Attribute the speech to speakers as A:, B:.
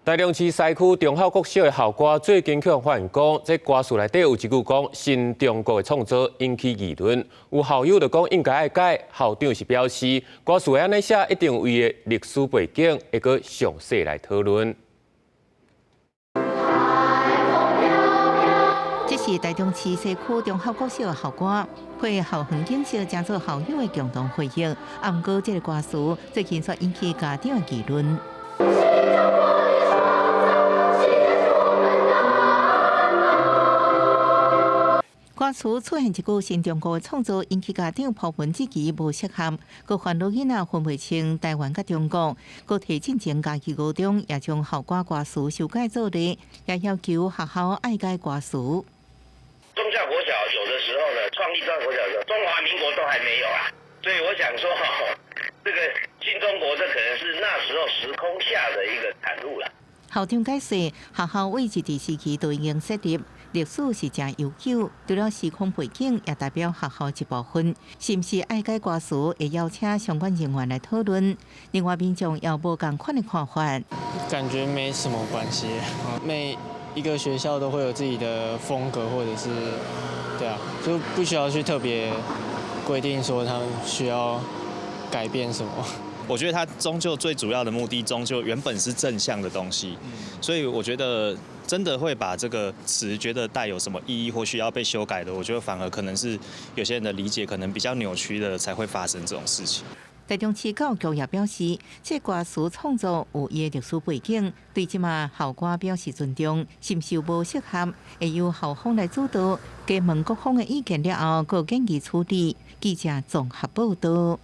A: 台中市西區忠孝國小的校歌最近予人發現講，這歌詞內底有一句講新中國的創造引起議論，有校友就講應該愛改，校長是表示歌詞會按呢寫一定有伊的歷史背景，會閣詳細來討論。
B: 這是台中市西區忠孝國小的校歌，配校園景色，成做校友的共同回憶。啊，毋過這个歌詞最近卻引起家長的議論。歌詞出現一句新中國的創造，引起家長批評這句無適合，閣煩惱囡仔分袂清台灣佮中國。閣提進前家己高中也將校歌歌詞修改做例，也要求學校愛改歌詞。
C: 忠孝國小有的時候呢，創立忠孝國小的時候，中華民國都還沒有啊，所以我想說，這個新中國這可能是那時候時空下的一個產物啦。
B: 校長解釋，學校位日治時期就已經設立，歷史是誠悠久，除了時空背景，也代表學校一部分。是毋是愛改歌詞，會邀請相關人員來討論。另外，民眾也無仝款的看法。
D: 感覺沒什麼關係，每一個學校都會有自己的風格，或者是，對啊，就不需要去特別規定說他們需要改變什麼。
E: 我覺得它終究最主要的目的，終究原本是正向的東西，所以我覺得真的會把這個詞覺得帶有什麼意義或需要被修改的，我覺得反而可能是有些人的理解可能比較扭曲的，才會發生這種事情。
B: 台中市教育局也表示，這歌詞創作有伊的歷史背景，對這馬校歌表示尊重，是毋是有無適合，會由校方來主導，加問各方的意見了後，閣建議處理。記者綜合報道。